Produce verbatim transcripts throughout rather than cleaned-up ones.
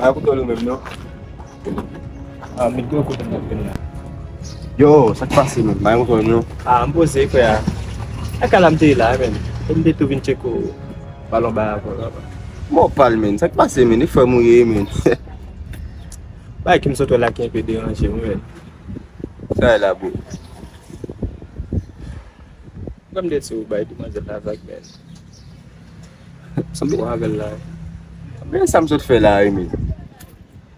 A kote w menm non? Ah, met gwo kote m ap vin la. Yo, sa k pase, menn? Bagay konsa, non? Ah, m poze, frè. Nan kay la m te ye la, menn. E m te tou vin tcheke w, pale yon bagay avè w la. Bon, pale, menn. Sa k pase, menn? E frè m ou ye, menn. Bagay ke m sot wè la ki enpe deranje m, menn. Sa e la, bro? Kòm de ti ou bay demwazèl la vag, menn. Sanble avè l la. Men sa m sot fè la, wi, menn.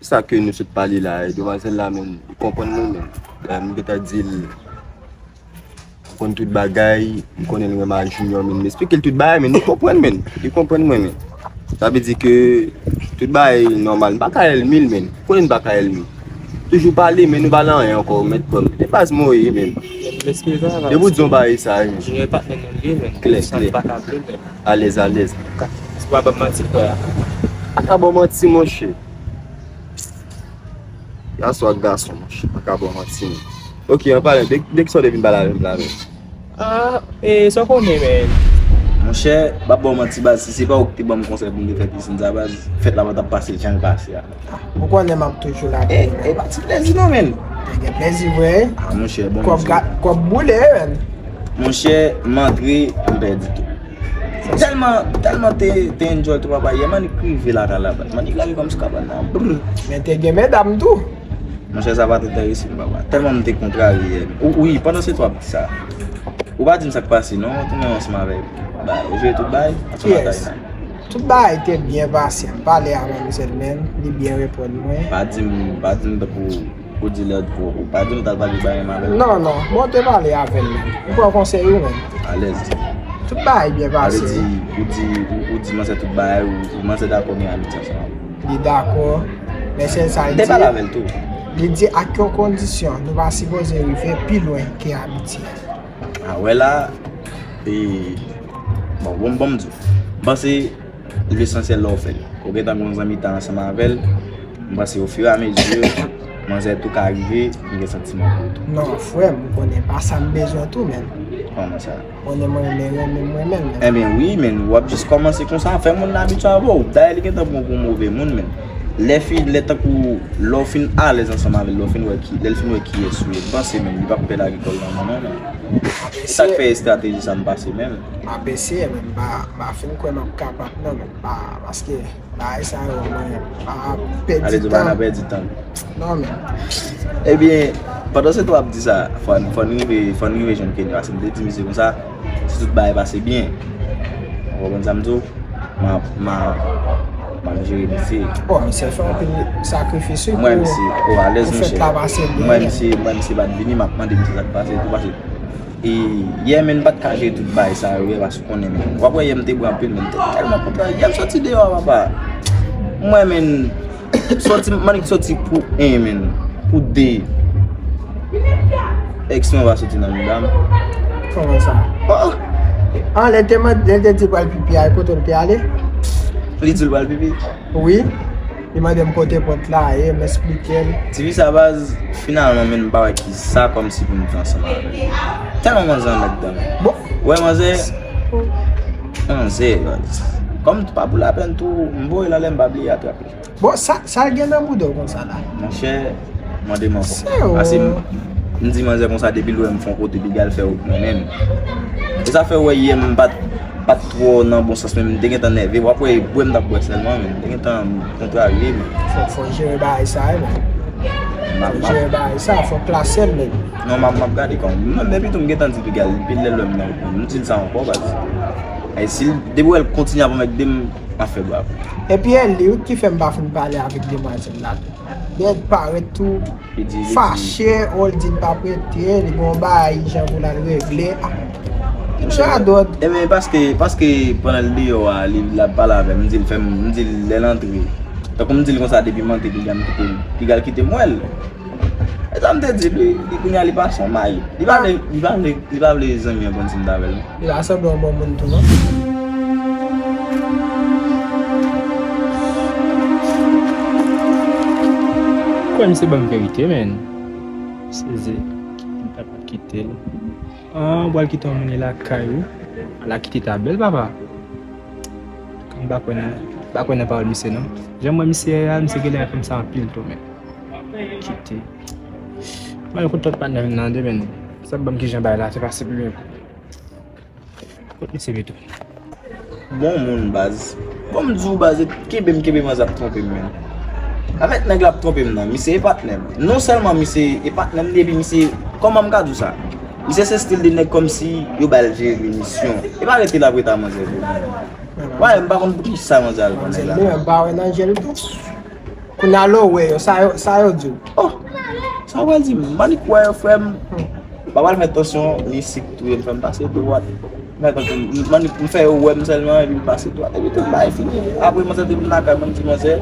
Sa ke nou sot pale la, e demwazèl la, menn, li konprann mwen, menn. Lè m gentan di l, m konn tout bagay, m konnen l renmen ak Junior, menn. M esplike l tout bagay, menn, li konprann, menn. Li konprann mwen, menn. Sa vle di ke tout bagay nòmal. M pa ka ènmi l, menn. Ou konnen m pa ka ènmi l. Toujou pale, men nou pale anyen ankò, mèt pran m. E baz mwen ye, menn. Depi w di yon bagay sa, menn. Junior e patnè nou li ye, menn. Klè, klè. Sa nou pa ka vle, menn. Alèz, alèz. Ka-, se pa ban m manti, frè. A ka ban w manti, monchè. Gason ak gason, monchè. A ka ban w manti, menn. Ok, an palan, de, de kisa w te vin pale avè m la, menn? Ah, e, sa w konnen, menn. Monchè, m p ap ba w manti, baz, si se pa ou ki te ban m konsèy pou m te fè pisin sa, baz, fèt la pa t ap pase jan l pase a. Ou konnen m ap toujou la pou ou, menn. E, e pa ti plezi non, menn. Te gen plezi vre. Ah, monchè, bon, kòb ga-, kòb boule, menn. Monchè, m antre, m pèdi tou. Tèlman, tèlman te, te enjoy tou, papa, yè, m annik rive lakay la, baz. M annik lage kò m sou kabann nan, brr. Men te gen medam tou. Monchè, sa pa t enterese m, papa. Tèlman m te kontrarye yè. Wi, pandan se tan w ap di sa, ou pa di m sa k pase, non, ou tounen ansanm avèk, ba, ou jere tout bagay ansanm ak Taina? Tout bagay te byen pase. M pale a manmzèl, menn, li byen reponn mwen. Pa di m, pa di m tankou ou di lè ou, ou pa di m t al pale bagay menm avè l. Non, non, bon, te pale avè l, menn. Ou pran konsèy ou, menn. Alèz. Tout bagay byen pase. Sa vle di, ou di, ou, ou di manzè tout bagay, ou, ou manzè dakò gen amitye ansanm avè w. Li dakò, men sèl sa l di. Te pale avè l tou. Li di ak yon kondisyon, nou pa sipoze rive pi lwen ke amitye. A wè la, e, bon, bon, bon, m di w. M panse lesansyèl lè w fè l. Ou gentan gon zanmitan ansanm avè l, m panse ofiramezi, manzè tou ka rive vin gen santiman pou ou tou. Non, frè m, ou konnen pa sa m bezwen tou, menn. Kòman sa? Konnen mwen renmen, renmen, mwen menm, menn. Enben wi, menn, w ap jis kòmanse konsa, fè moun nan abitye avè w. Dayè, li gentan pran w pou yon move moun, menn. Lè fi, lè tankou, lè w fin alèz ansanm avè l, lè w fin wè ki, lè l fin wè kiyès ou ye, m panse, menn, li p ap pè lage kò l nan men w, non, menn. Se sa k fè estrateji sa m pase menm. M ap eseye, men m pa, m pa fin kwè m ap kapab non, men m pa, paske bagay sa yo, mwen, m pa pèdi tan. Ale di w pa nan pèdi tan. Non, men. Ebyen, pandan se tan w ap di sa, fò n, fò n rive, fò n rive jwenn Kenya, paske m te di misye konsa, si tout bagay pase byen. Ou konprann sa m di w? M ap, m ap, m ap jere misye. Bon, misye fè anpil sakrifis, wi, pou, pou fèt la pase byen. M wè misye, m wè misye pa t vini, m ap mande misye sa k pase tou, paske, e, yè, menn, m pa t ka jere tout bagay sa yo, wi, paske w konnen, menn. W ap wè yè m te bwè anpil, menn, m te tèlman kontan. Yè m soti deyò a, papa. M wè, menn, soti, m annik soti pou en, menn. Pou de. Èks mwen pa soti nan mouda m. Kòman sa? Oh! Ah, lè l te mande, lè l te di l pral pipi a, kote l te ale? Li di l pral pipi? Wi. Li mande m kote pòt la ye, m esplike l. Ti fi sa baz, finalman, menn, m pa wè kisa kòmsi pou m fè ansanm avè l. Tèlman manzè anmèdan. Bon. Wè, manzè. Manzè, baz. Kòm pa pou lapèn tou, m voye l anlè, m pa bliye atrape l. Bon, sa, sa l gen nan bouda w konsa la? Monchè, mande m ankò. Se ou. Ase m, m di manzè konsa, depi l wè m fè yon kote, piga l fè wout mwen menm. E sa fè w wè yè m pa t, pa t twò nan bon sans, men m te gentan nève. W ap wè bwè m t ap bwè sèlman, men m te gentan kontrarye, men. Fò, fò jere bagay sa, wi, men. Fò jere bagay sa, fò klase l, men. Non, m ap, m ap gade kòm. Mwen menm, epi tou, m gentan di piga l, depi lè l wè m nan wout mwen, m di l sa ankò, baz. Ay, si l, depi w wè l kontinye ap anmègde m, m ap fè bra pou. Epi e li wi ki fè m pa fin pale avèk demwazèl la tou. Lè l parèt tou fache, o l di l p ap rete, li gon bagay ijan pou l al regle. Ah, li radòt. Ebyen, paske, paske pandan l deyò a, li, l ap pale avè m, m di l fè m, m di l lè l antre. Tankou m di l konsa, depi m antre, piga m kite l, piga l kite m wè l. E sa m te di l, wi, li kounye a li pase yon may. Li pa vle, li pa vle, li pa vle zanmi an konn si m t avè l. Li pa sanble yon bon moun tou, non. Kwè misye ban m verite, menn. Sezi. M pa t kite l. Ah, ou pral kite yon moun lakay ou? Ala kite ta bèl, papa. M pa kwè nan, Pa kwè nan pawòl misye non. Jan m wè misye a, misye genlè fè m sa anpil tou, men. Kite. Mwen kote lòt patnè m nan de, men. Sa ban m kijan bagay la, se pase pi byen. Kot misye pito? Bon moun, baz. Bon, m di w, baz, kenbe m, kenbe manzè ap twonpe m, men. Avèk nèg la ap twonpe m nan, misye e patnè m. Non sèlman misye e patnè m, epi misye, kòman m ka di w sa? Misye se stil de nèg kòmsi yo ba l jere misyon. E pa rete l ap rete a manzè vre. Wè, m pa konn poukisa manzè al pran nèg la. Manzè, m pa wè nan je l tou. Kounye a lè w wè yo, sa yo, sa yo di w? Oh, sa w pral di m? Manik wè yo, frè m. M pa pral fè tansyon, misye ki touye m, fè m pase dwat. M fè tankou m, m, m fè yo wè m sèlman, epi m pase dwat. Epi tout bagay fini. Apre manzè te vin lakay mwen, m di manzè,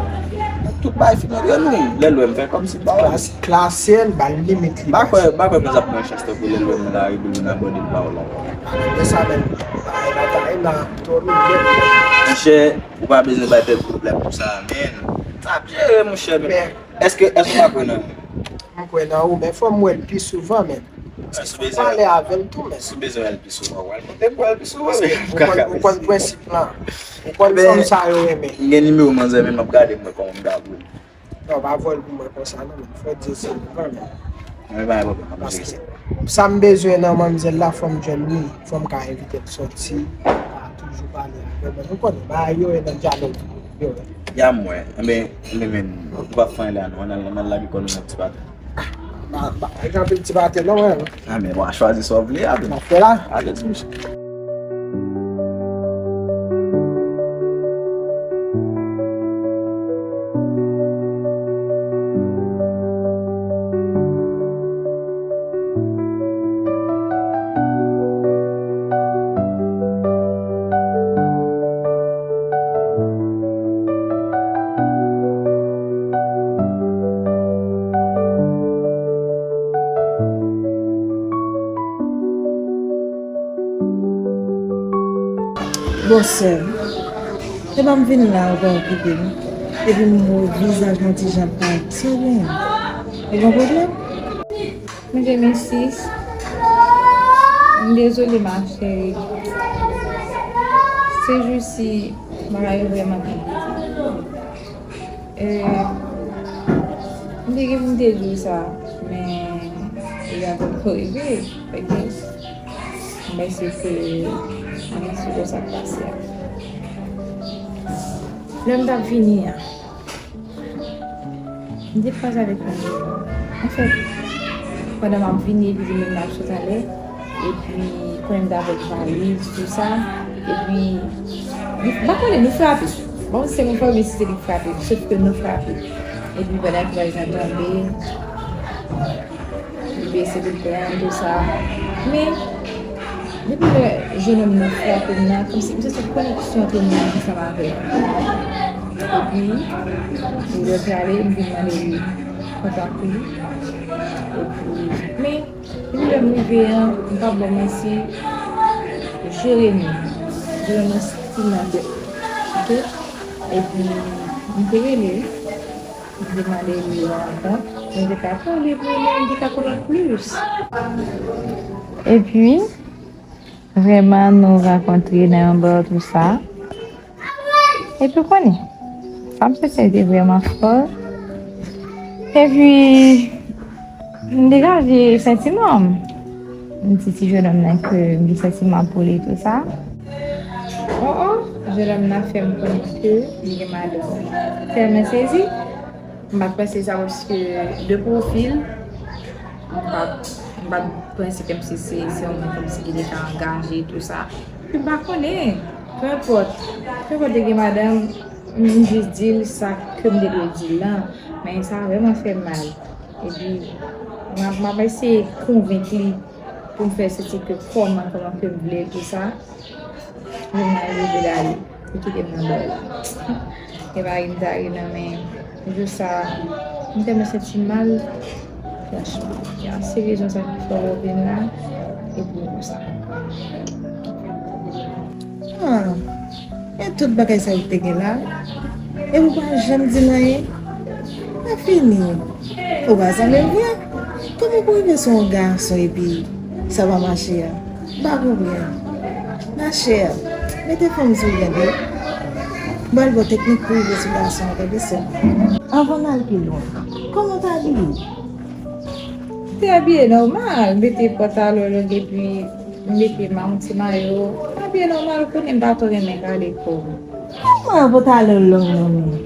tout bagay fini antre nou. Lè l wè m fè kòmsi m pa wè l. Klas, klasye l, ba l limit li. M pa kwè, m pa kwè manzè ap pran chans tankou lè l wè m nan lari pou l vin abòde m pawòl ankò. Men sa menm, bagay la ta la, twò rive. Monchè, ou pa bezwen bay tèt pwoblèm pou sa, men. Sa ap jere, monchè, men. Men, èske, èske w pa kwè nan mwen? M kwè nan ou, men fò m wè l pi souvan, men. Èske w bezwen pale avè l tou, men? Si w bezwen wè l pi souvan, w al kote m wè l pi souvan, men. Ou konn, ou konn prensip lan. Ou konn fanm sa yo renmen. M gen nimewo manzè, men m ap gade m wè kòman m ka voye l. Non, pa voye l pou mwen konsa, non, men fò w di l se li, men. Mwen pa gen pwoblèm, m ap jere sa. Paske sa m bezwen nan manmzèl la, fò m jwenn li, fò m ka envite l sòti, pa toujou pale avè l. Ou konnen, bagay yo e nan dyalòg yo ye. Ya m wè. Enben, enben, men, ou pa fè anyen la, non. Ann al, ann al lage kò nou nan ti pate. Ba, ba, e anpil ti pate, non, mwen. Ah, men bon, chwazi sa w vle a, men. N ap fè la. Alèz, monchè. Bon, sè m, se pa m vin la, ou pa okipe m. Epi m wè vizaj mwen ti jan pa trè byen. Ou gen pwoblèm? Mwen te men sis. M dezole, ma cheri. Se jou si bagay yo vrèman konplike. E, m te gen pou m te di w sa, men li pa poko rive, ok? Mèsi ke, mèsi pou sa k pase a. Lè m t ap vini an, m te kwaze avèk yon nèg. Anfèt, pandan m ap vini, epi li menm l ap sot anlè, epi konnen m t avèk valiz, tou sa, epi, m pa konnen, nou frape. Bon, se mwen fè oubyen si se li k frape, sòf ke nou frape. Epi pandan ke valiz la tonbe, li bese pou l pran, tou sa. Men, depi lè jennonm nan frape m nan, kòmsi m santi yon koneksyon antre mwen ansanm avè l. Epi, li lè prale, m vin mande li kontak li. Epi, men, depi lè m rive an, m pa bon, mèsi Jeremi. Jeremi nan stil nan tèt. Ok? Epi, m te rele, m te mande li yon rankont, men m te ka pale pou li, men m te ka konnen plis. Epi, vrèman, nou rankontre nan yon bar, tou sa. Epi, w konnen, sa m santi te vrèman fò. Epi, m degaje santiman m. M di ti jennonm nan ke m gen santiman pou li, tou sa. Oh, oh, jennonm nan fè m konnen ke li gen madanm. Tèlman sezi, m pa t panse sa paske de pwofil, m pa t, m pa t panse kòmsi se, se yon moun kòmsi ki te ka angaje, tou sa. M pa konnen. Peu importe. Peu importe li gen madanm, m jis di l sa ke m te dwe di l lan. Men sa vrèman fè m mal. Epi, m ap, m ap eseye konvenk li pou m fè l santi ke kòman, kòman ke m vle l, tou sa. Men m al leve l ale. Li kite m nan bò la. E pa ri m ta ri non, men jou sa, m tèlman santi mal. Franchman, ya, se rezon sa ki fè w vin la, epi konsa. Ah, e tout bagay sa yo te gen la, epi w pa janm di m anyen. Sa fini. Ou pa zanmi m vre? Kòman pou rive sou yon gason epi sa pa mache a? M pa konprann. Machè, mete fanm sou ou tande. M pral ba w teknik pou rive sou gason an, tande sè m. Anvan n al pi lwen, kòman w te abiye? M te abiye nòmal, m mete pantalon long epi m mete ma-, yon ti mayo. M abiye nòmal, ou konnen m pa twò renmen kale kò m. Kòman yon pantalon long nan men?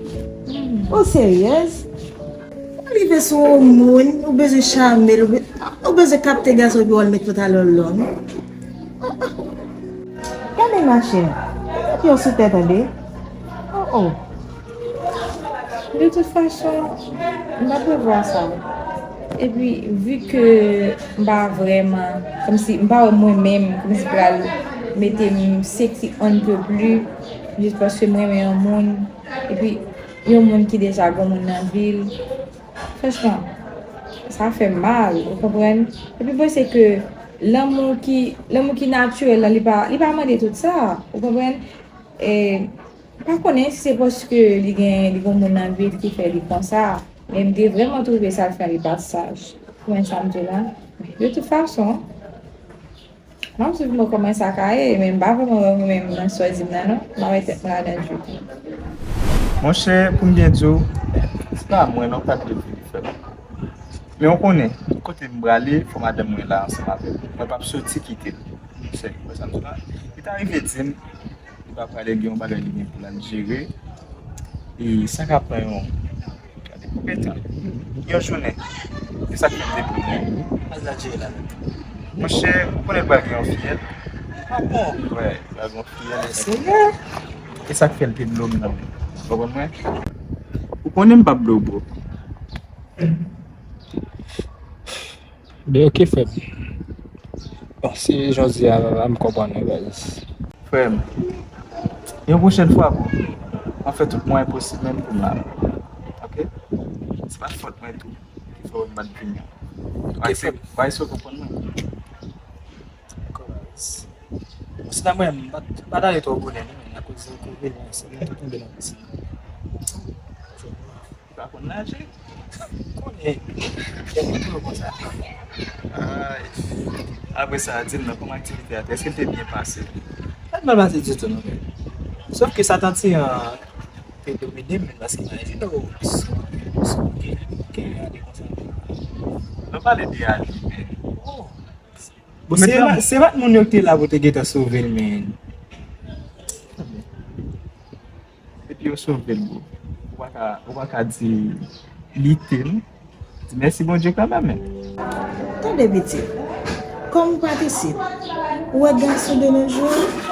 Ou seryèz? Ou rive sou yon moun, ou bezwen chame l, ou be-, ou bezwen kapte gason epi w al met pantalon long. Gade machè, mete pye w sou tè, tande. Oh, oh. De tout fason, m pa t prevwa sa. Epi, vi ke m pa vrèman, kòmsi m pa wè mwen menm, kòmsi pral mete m sexy on ne peut plus, jis paske m renmen yon moun, epi yon moun ki deja gon moun nan vi l, franchman, sa fè m mal, ou konprann? Epi m panse ke lanmou ki, lanmou ki natirèl la, li pa, li pa mande tout sa, ou konprann? E, m pa konnen si se paske li gen, li gen moun nan vi l ki fè li konsa, men m te vrèman twouve sa l fè li pa saj. Ou konprann sa m di w la? Men, de tout fason, m ap swiv mwen kòman sa ka ye, men m pa vrèman wè mwen menm nan sa w di m nan non. M pa wè tèt mwen ladan ditou. Monchè, pou m byen di w, se pa mwen non k pa t dwe vini fè l. Men w konnen, kote m prale, fò madanm mwen la ansanm avè m. Mwen p ap soti kite l. Monchè, ou wè sa m di w la? Li ta rive di m, li pa prale gen yon bagay li gen pou l al jere. E sa ka pran yon, gade, konbyen tan? Yon jounen. E sa k fè m te pran. Al la jere la. Monchè, ou konnen l pral gen yon fiyèl? Ah bon? Wè, li pral gen yon fiyèl. Senyè! E sa k fè l te blo m nan. Ou konprann mwen? Ou konnen m p ap blo w, bro. Ben, ok, frè m. Bon, si jan w di a, m konprann ou, baz. Frè m, yon pwochèn fwa, bro, m ap fè tout mwayen posib menm pou m la. Ok? Se pa t fòt mwen tou ki fè w m pa t vini an. Ok, frè m. Wè si w konprann mwen. Dakò, baz. Bon, sinon, mwen, m pa t, m pa t ale twò bonè, non, men akoz ou vini, se mwen ki tonbe nan pisin nan. Ou pa konn naje? Konnen. Gen moun tou yo konsa. Ay. Apre sa, di m non, kòman aktivite a te? Èske l te byen pase? Pa t mal pase ditou, non, men. Sòf ke sa t an ti, an, te domine m, men paske imajine w, si w gen, gen ale konsa. Nou pale de ale, men. Oh. Bon, se, se pa t moun yo ki te la pou te gentan sove l, men. Epi yo sove l, bro. Ou pa ka, ou pa ka di li te, non. Di mèsi Bondye kanmenm, men. Tande, pitit. Kòm ou pa t isit, ou wè gason de nos jours,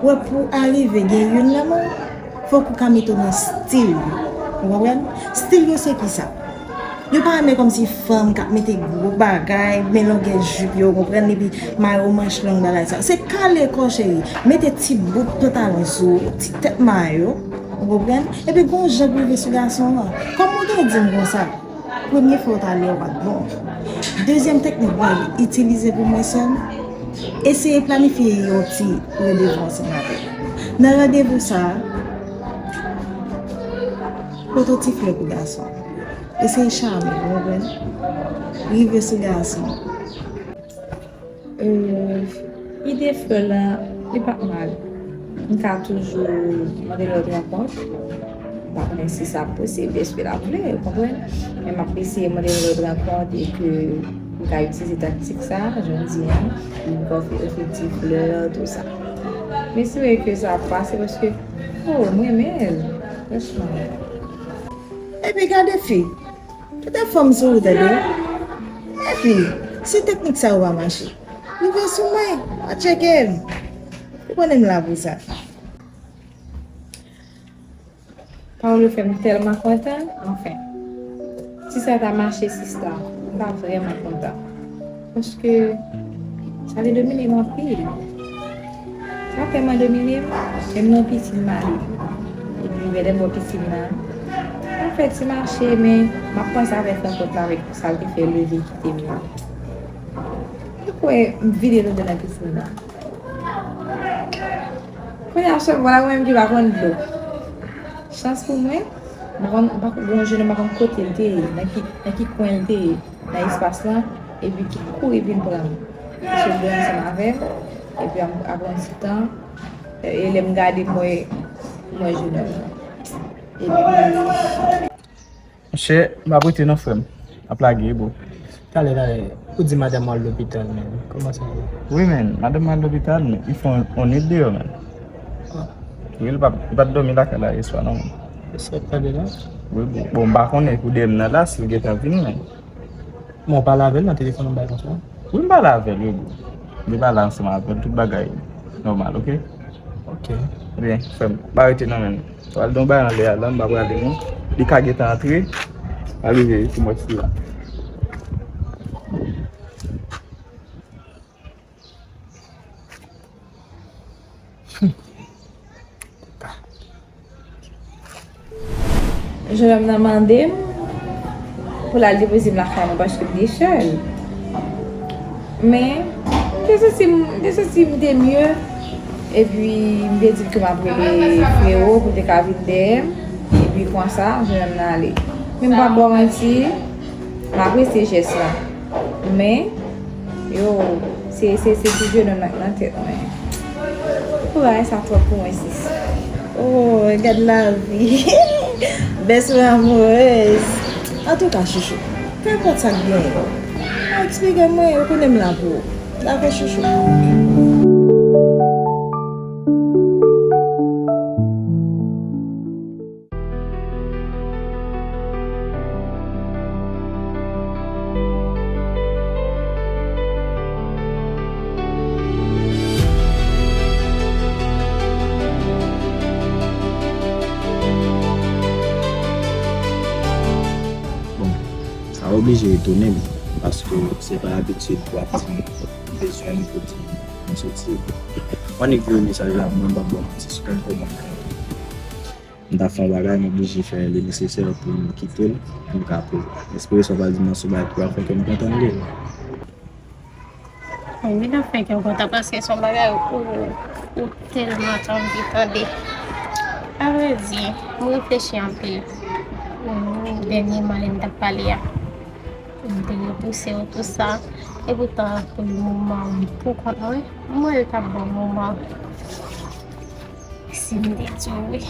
ou wè pou arive gen youn nan men w, fòk ou ka mete w nan stil yo. Ou konprann? Stil yo se kisa? Yo pa renmen kòmsi fanm k ap mete gwo bagay, men longè jip yo, ou konprann, epi mayo manch long bagay sa. Se kale kò, cheri. Mete ti bout pantalon sou ou, ti tèt mayo, ou konprann, epi gon jan pou rive sou gason an. Kòm ou te di m konsa, premye fwa w t ale a, ou pa t bon. Dezyèm teknik mwen itilize pou mwen, sè m, eseye planifye yon ti randevou ansanm avè l. Nan randevou sa a, pote yon ti flè pou gason an. Eseye chame l, ou konprann? Rive sou gason. Euh, ide flè la, li pa t mal. M ka toujou mande l lòt rankont. M pa konnen si sa posib, èske l ap vle, ou konprann? Men m ap eseye mande l lòt rankont e ke m ka itilize taktik sa, jan w di an, pou m ka ofri, ofri ti flè, tou sa. Men se vre ke sa ap pase paske, oh, m renmen l, franchman. Epi gade fi, kite fanm sou ou, tande. Epi, si teknik sa yo pa mache, rive sou mwen, pa tcheke m. Ou konnen m la pou sa. Pawòl yo fè m tèlman kontan, anfen. Si sa ta mache, sista, m ta vrèman kontan. Paske sa te domine m anpil. Sa tèlman domine m, menm nan pisin m ale. Epi, lè m bò pisin nan, m fè ti mache, men m ap panse avèk rankont la, avèk sa l te fè leve kite m nan. Ou kwè m vide dlo nan pisin nan? Kounye a sèlman la, mwen menm ki pa konn dlo. Chans pou mwen, m pa konn, m pa konn, gon jounen m pa konn kote l te ye, nan ki, nan ki kwen l te ye nan espas lan, epi ki kouri vin pran m. Misye dwe ansanm avè m, epi ap-, apre yon ti tan, e lè m gade, m wè Mwen jenòm nan. Epi, monchè, m ap rete non, frè m. Ap lage, bro. Talè, talè. Ou di madanm ou al lopital, men. Kòman sa ye? Wi, men. Madanm mwen al lopital, men. Li fè yon, yon nwit deyò, men. Ah. Wi, li pa, li pa t dòmi lakay la yèswa, non, men. Sa k pale la? Wi, bro. Bon, m pa konnen pou deyò m nan la, si l gentan vini, men. Bon, w pale avè l nan telefòn, yon bagay konsa? Wi, m pale avè l, wi, bro. M te pale ansanm avè l, tout bagay nòmal, oke? Oke. Ebyen, frè m, pa rete non, men. Pral gen yon bagay anlè a la, m pa prale non. Li ka gentan antre. Pa rive pou mwen sou la. Jenòm nan mande m pou l al depoze m lakay mwen paske m te sèl. Men, m te santi m, m te santi m te mye. Epi, m te di l ke m ap rele frewo pou l te ka vin dèyè m. Epi, konsa, jenòm nan ale. Men m p ap ba w manti, m apresye jès la. Men, yo, se, se, se ti jenòm nan k nan tèt mwen. Pou bagay sa twòp pou mwen, sis. Oh, gad lavi. Best friend amoureuse. Antouka, chouchou, kenpòt sa k genyen, ou eksplike mwen, ou konnen m la pou ou. Dakò, chouchou. Bon, sa oblije etone m, paske se pa abitid pou ap di m bezwen m pou di m soti. Mwen annik voye mesaj la, mwen pa bon, se sou kè m kòmanse. M ta fè yon bagay, m oblije fè le nesesè pou m kite l, pou m ka poze. M espere sa w pral di m nan sou bagay ki pral fè kè m kontan de. Mwen vin ap fè kè w kontan paske se yon bagay ou, ou tèlman t anvi tande. Avrèdi, m reflechi anpil. Dènyèman, lè n t ap pale a, m te repouse w tou sa. Epoutan, pou le moman, m pou kont mwen, m wè l t ap bon moman. Si m te di w wi.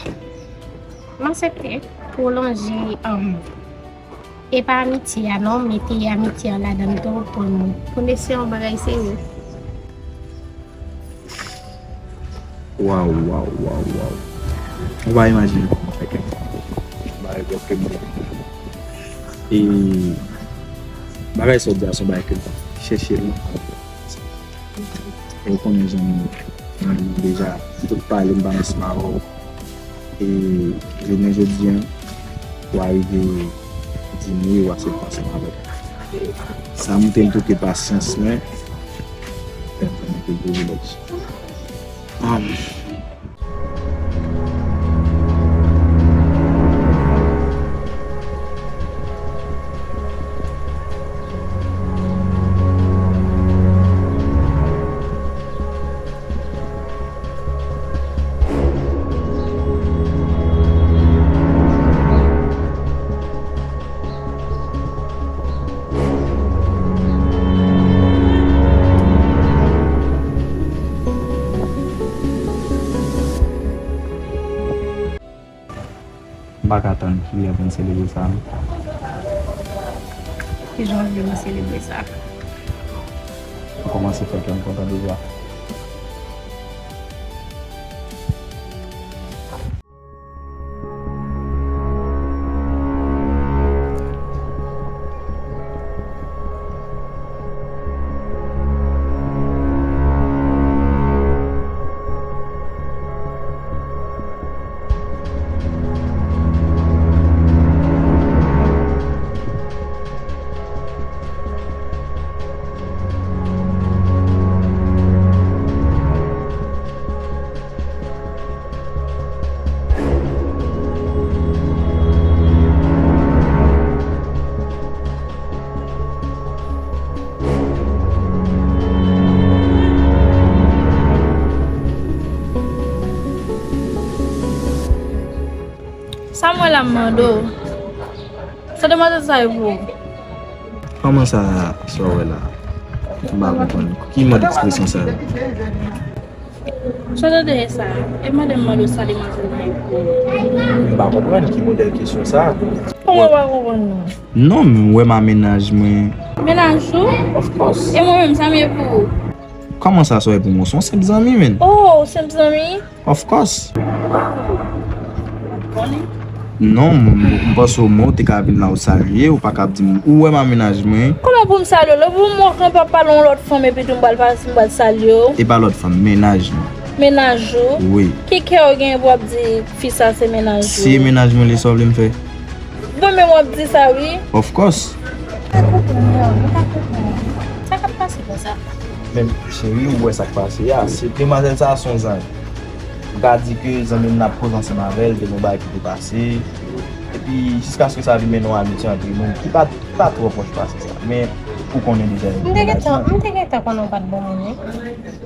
M aksepte pwolonje, um, e pa amitye a non, mete amitye a ladan l tou pou n, pou n eseye yon bagay serye. Waw, waw, waw, waw. Ou pa imajine kòman fè kè m kontan. Bagay bò ke m te. E bagay sa w di a se yon bagay ke m t ap chèche lontan. E ou konnen jan m, m deja, m tout pale, m pa ansanm avè w. E jounen jodi a, w arive di m wi, w aksepte ansanm avè m. Sa montre m tou ke pasyans mwen fè m fè m anpil privilèj. Amen. M pa ka tann kilè pou n selebre sa, non. Kijan w vle nou selebre sa? M kòmanse fè kè m kontan deja. Sa m wè la m mande w. Sa demwazèl sa ye pou ou? Kòman sa, sa w wè la? M pa konprann. Ki mòd ekspresyon sa yo? Sa w tande e sa? E mande m mande w sa demanzèl nan ye pou ou. M pa konprann ki modèl kesyon sa. Kòman w pa konprann non? Non, men ou wè m a mennaj mwen. Mennaj ou? Of course. E mwen menm, sa m ye pou ou? Kòman sa, sa w ye pou mwen? Se yon senp zanmi, men. Oh, senp zanmi? Of course. Konnen? Non, m, m, m panse w mwen, ou te ka vin la, ou salye, ou pa ka ap di m, ou wè m a mennaj mwen. Kòman pou m salye w? Lè pou m wè w kanpe ap pale yon lòt fanm epi tou m pral pase, m pral salye w. E pa lòt fanm, mennaj mwen. Mennaj ou? Wi. Ki kè w gen pou w ap di fi sa se mennaj ou? Si e mennaj mwen li, sa w vle m fè? Mwen menm w ap di sa, wi. Of course. M pa konprann non, m pa konprann. Sa k ap pase konsa? Men cheri, ou wè sa k pase a. Se demwazèl sa a se yon zanj. M ka di ke zanmi m nan ap koze ansanm avè l, gen yon bagay ki te pase. Epi, jiskaske sa vin mennen yon amitye antre nou ki pa, ki pa twò pwòch pase sa. Men, ou konnen deja. M te gentan, m te gentan konnen w pa t bon moun, wi.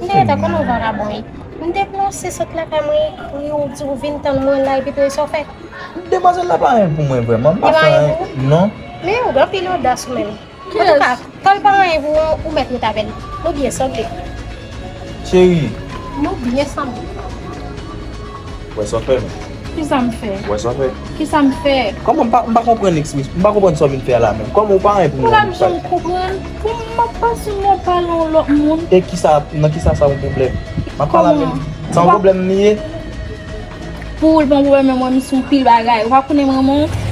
M te gentan konnen w vakabon, wi. M te panse sot lakay mwen, wi, ou di ou vin tann mwen la, epi tou e sa w fè. Demwazèl la pa anyen pou mwen vrèman. M pa fè anyen. Non. Men ou gen anpil odas ou menm. Antouka, tan l pa anyen pou ou, ou mèt ret avè l. Nou byen sanble. Cheri. Nou byen sanble. Wè sa w fè, men. Kisa m fè? Wè sa w fè. Kisa m fè? Kòman m pa, m pa konprann ekspresyon, m pa konprann sa w vin fè a la menm. Kòman ou pa anyen pou Ou mwen pa menm? Bezwen konprann. Pou m ap pase m ap pale yon lòt moun. E kisa, nan kisa sa yon pwoblèm? M ap pale avè l. Sa yon pwoblèm li ye? Pou ou l pa yon pwoblèm, men mwen, m sou pil bagay. Ou pa konnen manman w?